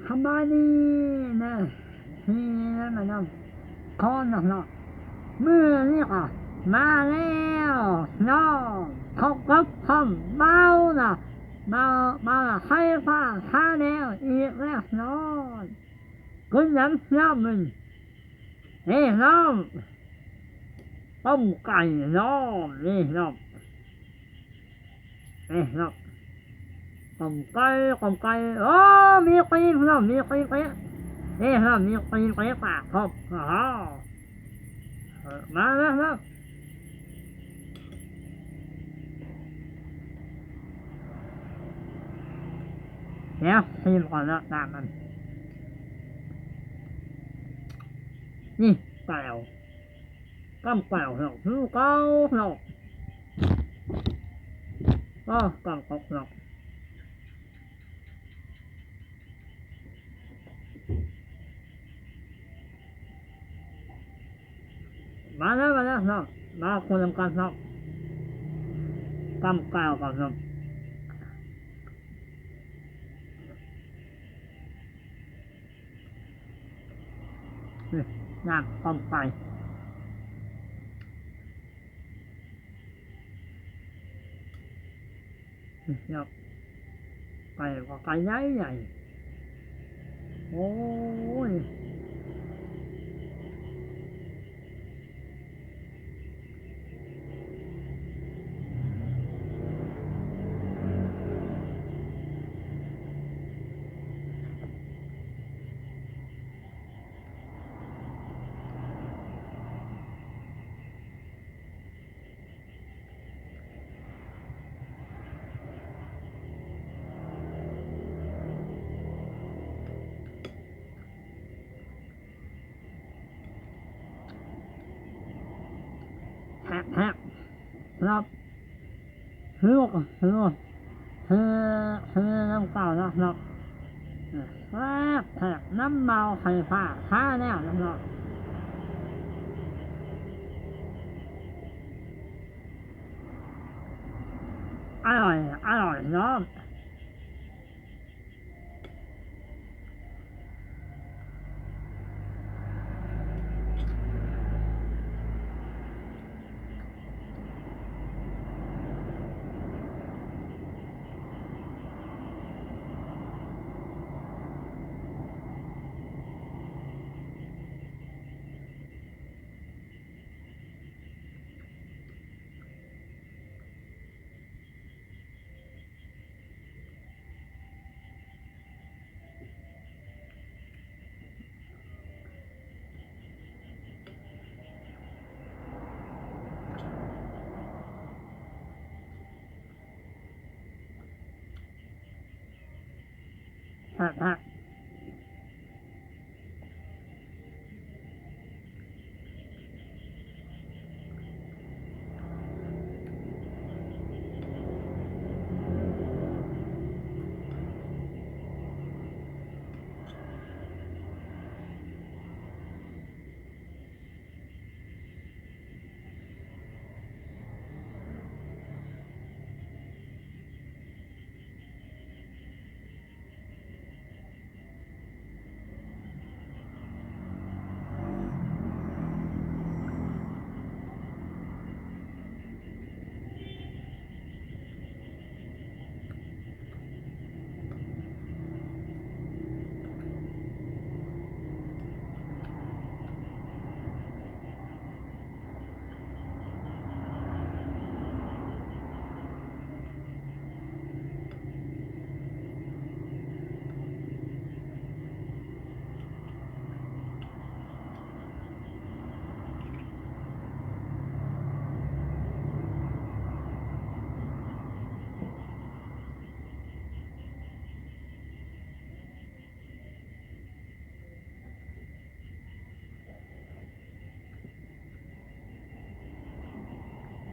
ສະບາຍດີເດີ ພີ່ນ້ອງ ຂອງນ້ອງເນາະ ມື້ນີ້ກໍມາແລ້ວເນາະ ພົບກັບຊ່ອງເບົາເນາະ ເບົາ ເບົາໄຟຟ້າຊາແນວອີກແລ້ວເນາະ ກິນຫຍັງເນາະມື້ນີ້ ນີ້ເນາະ ຕົ້ມໄກ່ເນາະ ນີ້ເນາະ ເອີເນາະ ຕົ້ມໄກ່ ຕົ້ມໄກ່ ໂອ້ ມີປີ້ງເນາະ ມີປີ້ງເອີ ເອີເນາະ ມີປີ້ງເອີປາກຄົບ ໂອ້ໂຫ ເອີ ມາແລ້ວເນາະ ດຽວຊີມກ່ອນເນາະ ນ້ຳມັນ ນີ້ ແຈ່ວ ກຳແຈ່ວເນາະ ຄືເກົ່າເນາະ ເອີ ກຳກົກເນາະ ມາເດີ ມາເດີເນາະ ມາຄົນນຳກັນເນາະ ກຳແຈ່ວກັນເນາະ. ນີ້ ນ້ຳຕົ້ມໄກ່ ນີ້ເນາະ ໄກ່ກໍໄກ່ໃຫຍ່ໆ ໂອ້ຍ. ແຮບໆ ເນາະ ຄື ຄື ຄື ຄືນ້ຳເຕົ້າເນາະ ເນາະ ແຊບໆ ນຳເບົາໄຟຟ້າຊາແນວເນາະ ອະລ່ອຍ ອະລ່ອຍເນາະ. ແພະ ແພະ.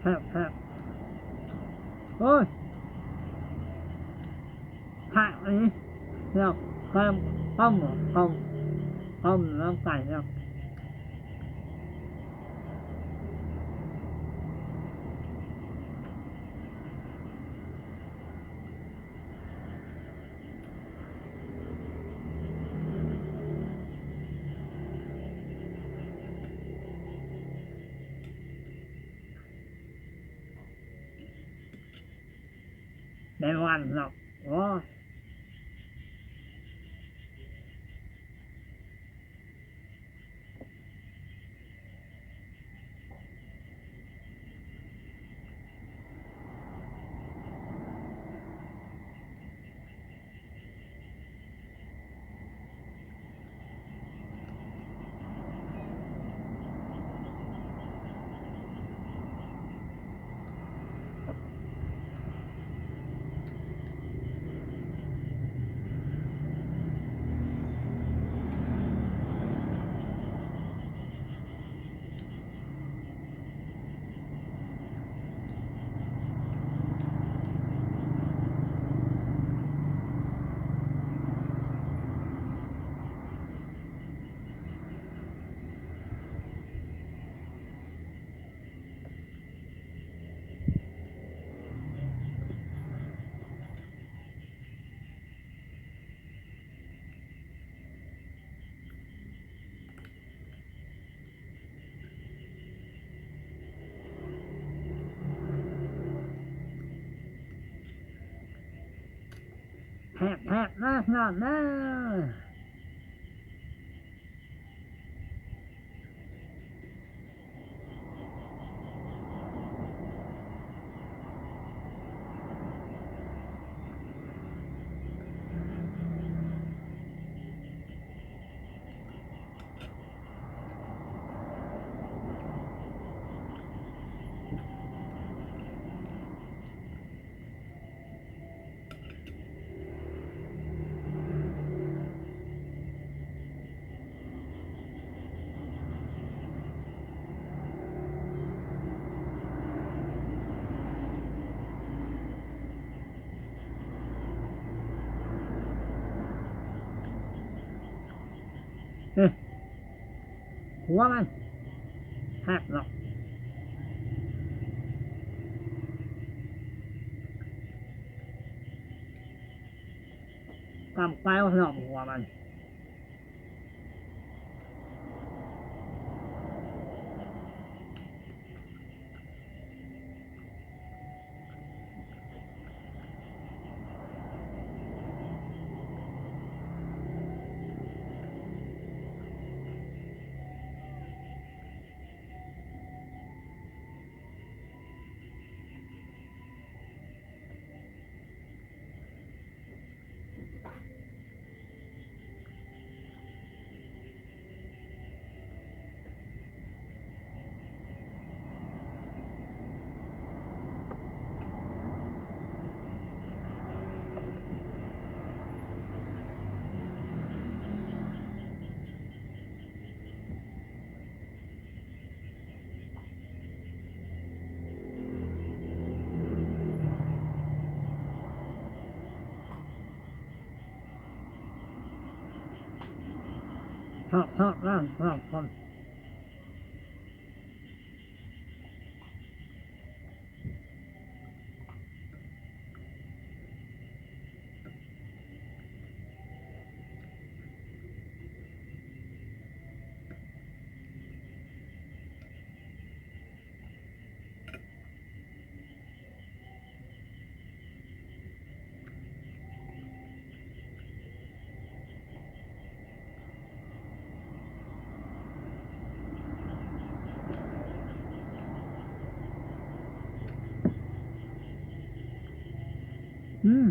ແພະ ແພະ ໂອ້ຍ ແພະອີ່ ແລ້ວ ແພະ ຕົ້ມ ຕົ້ມ ຕົ້ມນ້ຳໄກ່ແລ້ວ. ແມ່ນວັນເນາະ. ໂອ້ ແຮບໆ ເດີ ນ້ອງເດີ. ເອີ ຫົວມັນ ແຮບເນາະ. ກຳໄປເນາະ ຫົວມັນ. ຮອບໆ ນະ ຮອບໆ. ອືມ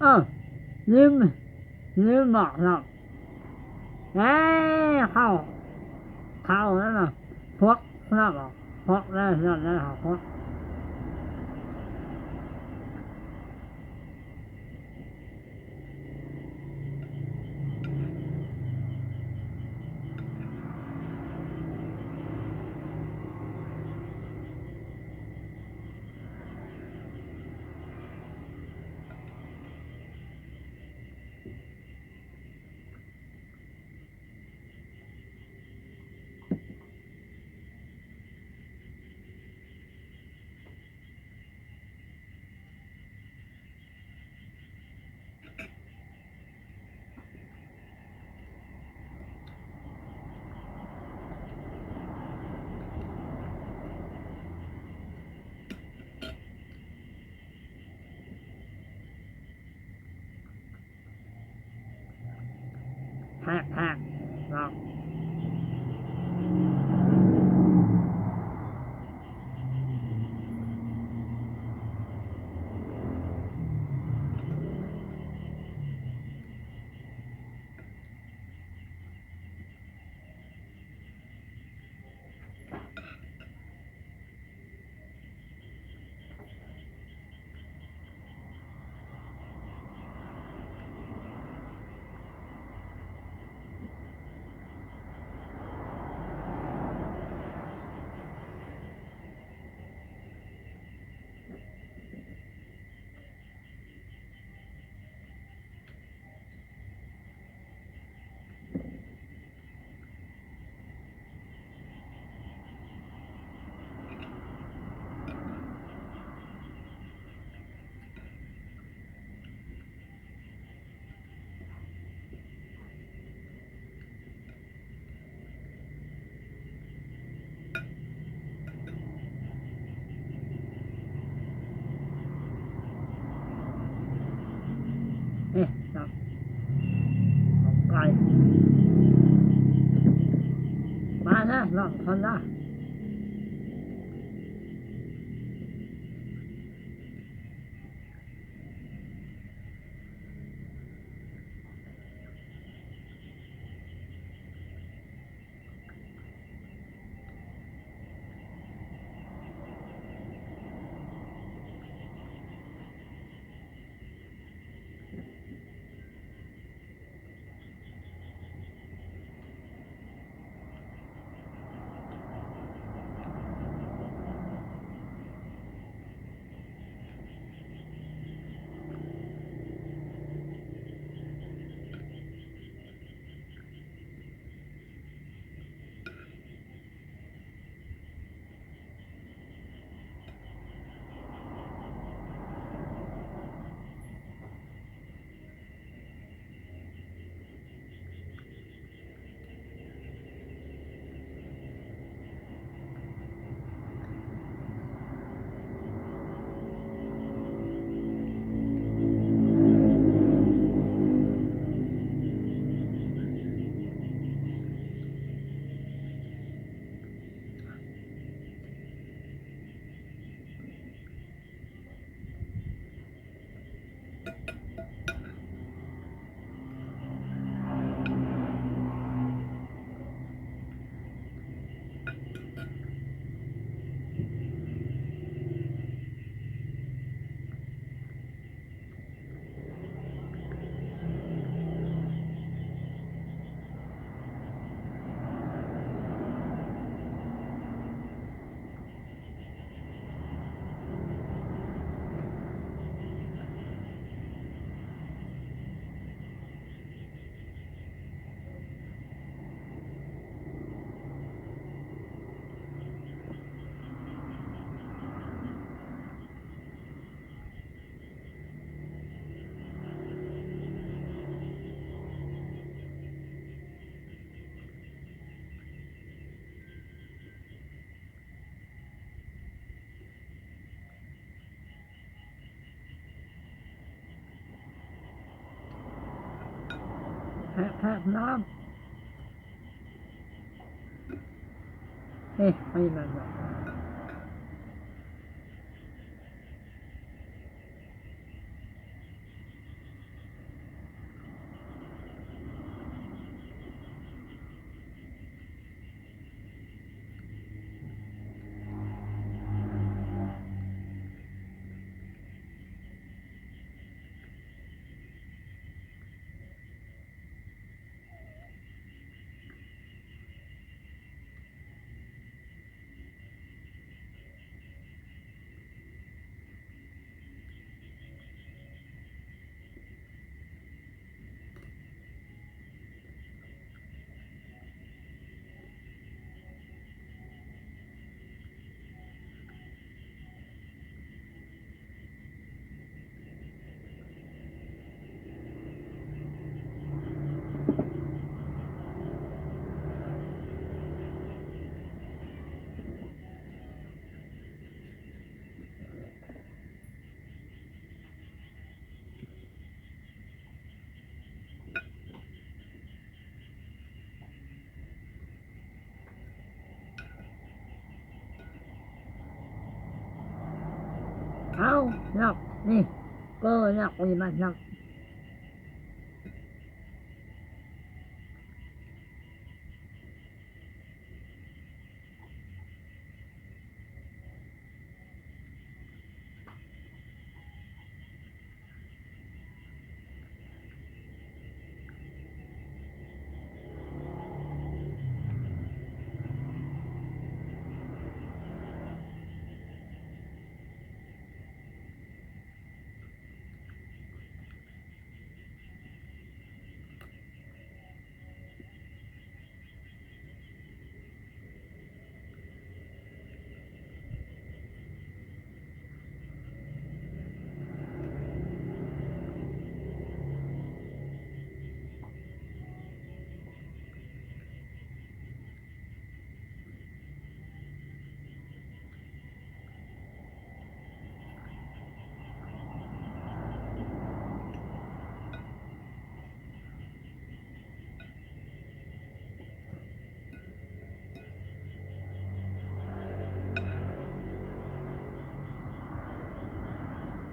ເອີ ລືມ ລືມບອກເນາະ. ເອີ ເຂົ້າ ເຂົ້າແລ້ວນະ ພວກເນາະ ພວກແລ້ວ ພວກແລ້ວ ພວກ. ອ ນອກຫັ້ນນະ. ແທະ ແທະນ້ຳ ເອີ ໄປນັ້ນແຫຼະ. ເອົາ ນອກ ນີ້ ເກີນອກ ນີ້ມັນນອກ. ເ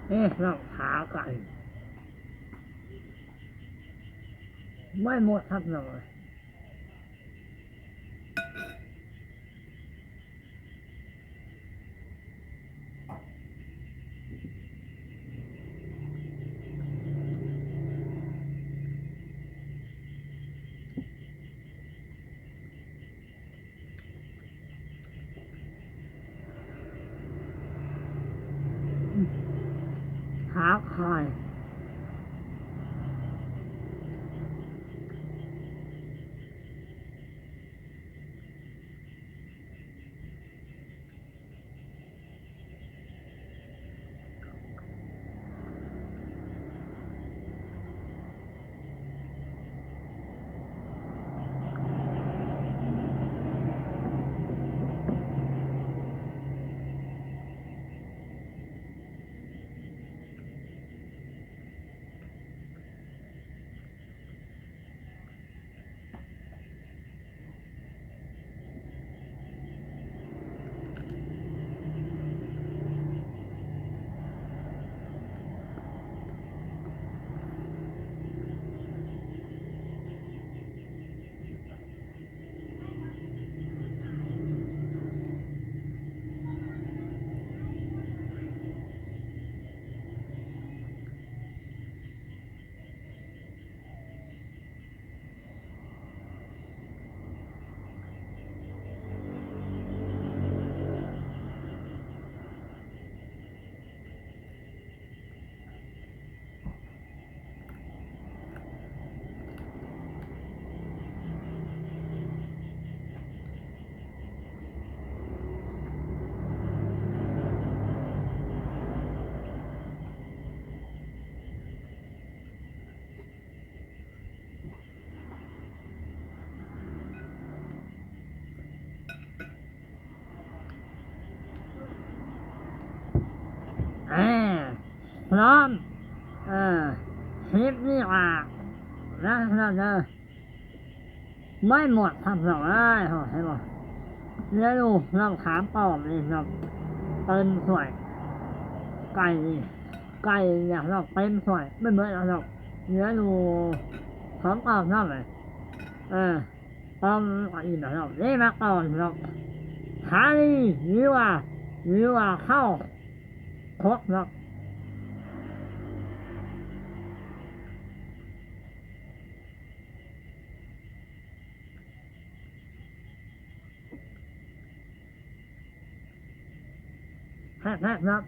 ເອະ ລອງຫາກັນ ໄມ້ໝົດຄັບນ້ອງເອີຍ. ຫາຄາຍ. ອາ ພ້ອມ ເອີ ຄລິບນີ້ອາ ນະ ເນາະ ເນາະ ໄມ້ໝົດຄັບນ້ອງເອີຍ ເຫັນບໍ່ ເຫຼືອຢູ່ນ້ອງ ສາມປອບນີ້ນ້ອງ ເຕັມຖ້ວຍ ໄກ່ນີ້ ໄກ່ນີ້ນ້ອງ ເຕັມຖ້ວຍ ໄມ່ເໝິດແລ້ວນ້ອງ ເຫຼືອຢູ່ສອງປອບເທົ່ານັ້ນ ເອີ. ຕ້ອງເອົາອີກແລ້ວເນາະ ເດ້ມາກ່ອນເນາະ ຫານີ້ ຫຼືວ່າ ຫຼືວ່າເຂົ້າຄົກເນາະ ແຮກໆ ເນາະ.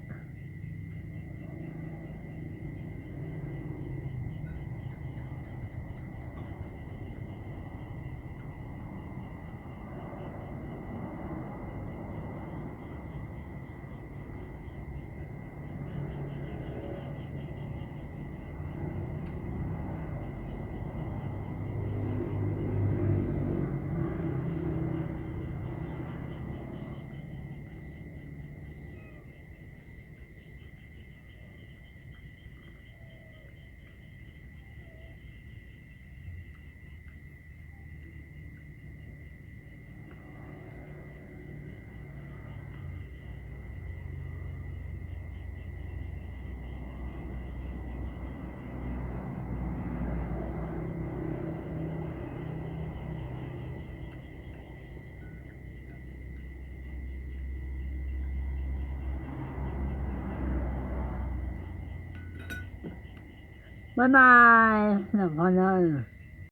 ບາຍບາຍ ສຳພັນເດີ.